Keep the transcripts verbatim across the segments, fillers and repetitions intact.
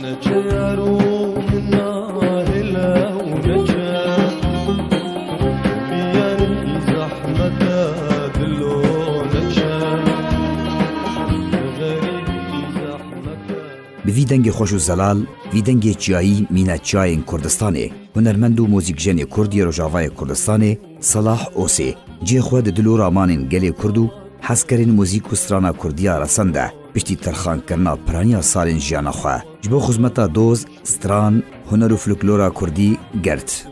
Neçe yaro min nahêle û neçe, biyanî zehmete dilo neçe, xerîbî zehmete. Bi vî dengê xweş û zelal, vî dengê çiyayî mîna çiyayên Kurdistanê, hunermend û muzîkjenê Kurd yê Rojavayê Kurdistanê, Salah Osê, cihê xwe di dil û ramanên gelê Kurd û hezkerên muzîk û strana Kurdiya resen de, piştî terxankirina piraniya salên jiyana xwe, ji bo xizmeta doz, stran, huner û folklora Kurdî girt.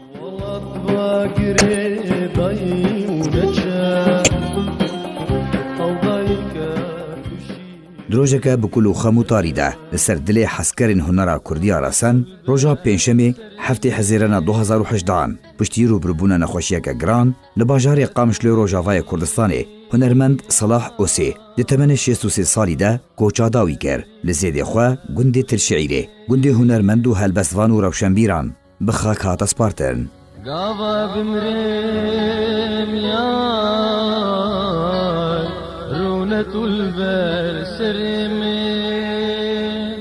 Di rojeke bi kul û xem û tarî de, li ser dilê hezkerên hunera Kurdiya resen, roja Pêncşemê, heftê Hezêrana du hazar û hejdehan, piştî rûbirûbûna nexweşiyeke giran, li bajarê Qamişloyê Rojavayê Kurdistanê, hunermend Salah Osê, di temenê şêst û sê salî de koça dawî kir. Li zêdê xwe gundê Tilşiîrê, gundê hunermend û helbestvan û rewşenbîran, bi xak hate spartin. Gava bimrêm yar, rûne tu li ber serê min.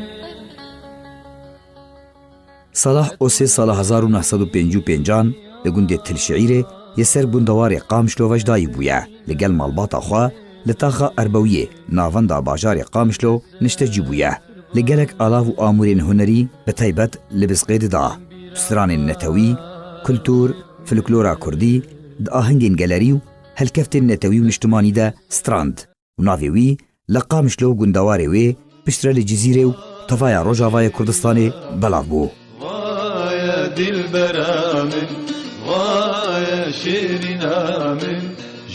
Salah Osê sala hezar û neh sed û pêncî û pêncan li gundê Tilşiîrê yê ser gundewarê Qamişlo ve ji dayî bûye. Li gel malbata xwe li taxa Erbewiyê, navenda bajarê Qamişlo, niştecî bûye. Li gelek alav û amûrên hunerî bi taybet li bizqê dida. Stranên netewî, kultur, folklora kurdî, di ahengên gelerî û helkeftên netewî û niştimanî de strand û navê wî li Qamişlo û gundewarê wê piştre li Cizîrê û tevaya Rojavayê Kurdistanê belav bû. Vaye dilbera min, vaye şêrîna min,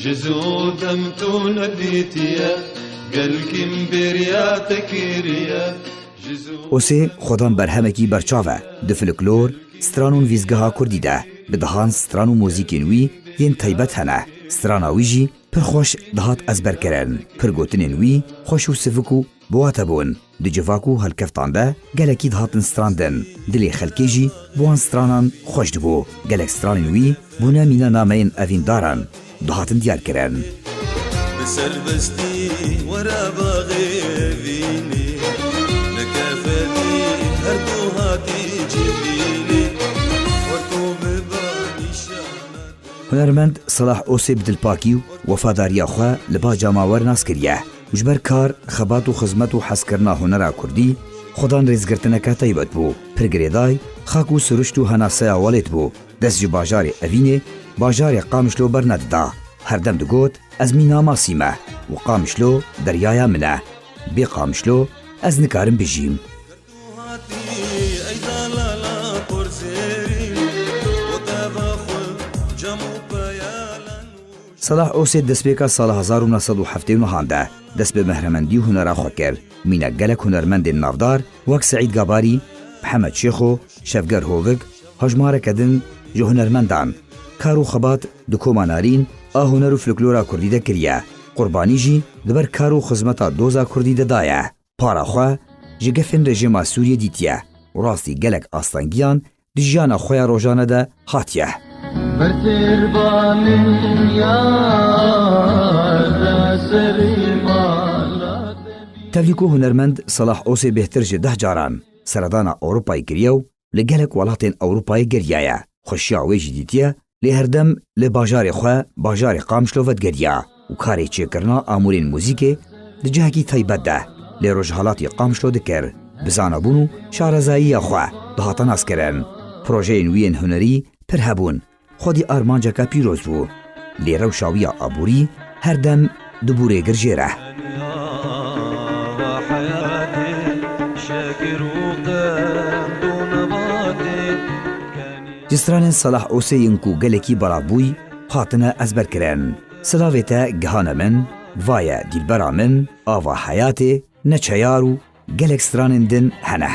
ji zû dem tu nedîtiye, gelkî min bêriya te kiriye, ji zû. Osê xwedan berhemekî berçav e di folklor, stran û nivîsgeha kurdî de. Bi dehan stran û muzîkên wî yên taybet hene. Strana wî jî pir xweş dihat ezberkirin. Pir gotinên wî xweş û sivik û bi wate bûn. Di civak û helkeftan de gelekî dihatin strandin. Dilê xelkê jî bi wan stranan xweş dibû. Gelek stranên wî bûne mîna nameyên evîndaran. Dihatin diyarkirin. Bi serbestî were baxê vînî, bi kefetî her du hatî civînî, wek tu biba nîşana. Hunermend Salah Osê bi dilpakî û wefadariya xwe li ba cemawer nas kiriye û ji ber kar, xebat û xizmet û hezkirina hunera kurdî, xwedan rêzgirtineke taybet bû. Pir girêday, xak û siruşt û henaseya welêt bû. Dest ji bajarê Evînê, bajarê Qamişlo bernedida. Herdem digot, ez mîna masî me û Qamişlo deryaya min e. Bê Qamişlo ez nikarim bijîm. Salah Osê destpêka sala hezar û neh sed û heftê û neh de dest bi mehremendî û hunera xwe kir. Mîna gelek hunermendên navdar wek Seîd Gabarî, Mihemed Şêxo, Şevger Hovik, hejmareke din ji hunermendan, kar û xebat di koma Narîn a huner û folklora kurdî de kiriye. Qurbanî jî li ber kar û xizmeta doza kurdî de daye. Para xwe ji gefên rejîma Sûriyê dîtiye û rastî gelek astengiyan di jiyana xwe ya rojane de hatiye. Bertêrbanên yar de serê mala te bî. Tevlî ku hunermend Salah Osê bêhtir ji deh caran seredana Ewropayê kiriye û li gelek welatên Ewropayê geriyaye, xweşiya wê jî dîtiye, lê herdem li bajarê xwe, bajarê Qamişlo vedigeriya û karê çêkirina amûrên muzîkê di cihekî taybet de li rojhilatî Qamişlo dikir. Bi zanabûn û şarezayiya xwe dihate naskirin. Projeyên wî yên hunerî pir hebûn. Xwedî armanceke pîroz bû. Lê rewşa wî ya aborî her dem dibû rêgirjêr e. Ji stranên Salah Osê yên ku gelekî belavbûyî hatine ezberkirin. Silavê te gihane min, vaye dîlbera min, ava heyatê, neçeyar û gelek stranên din hene.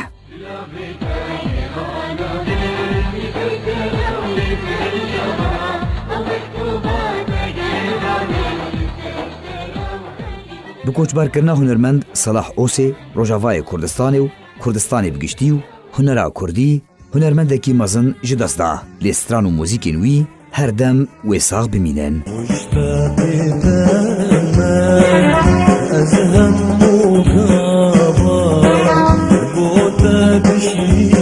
Bi koçberkirina hunermend Salah Osê, Rojavayê Kurdistanê û Kurdistanê bi giştî û hunera kurdî, hunermendekî mezin ji dest da, lê stran û muzîkên wî her dem wê sax bimînin. Muştaqê te me, ez hemû gava bo te Dişî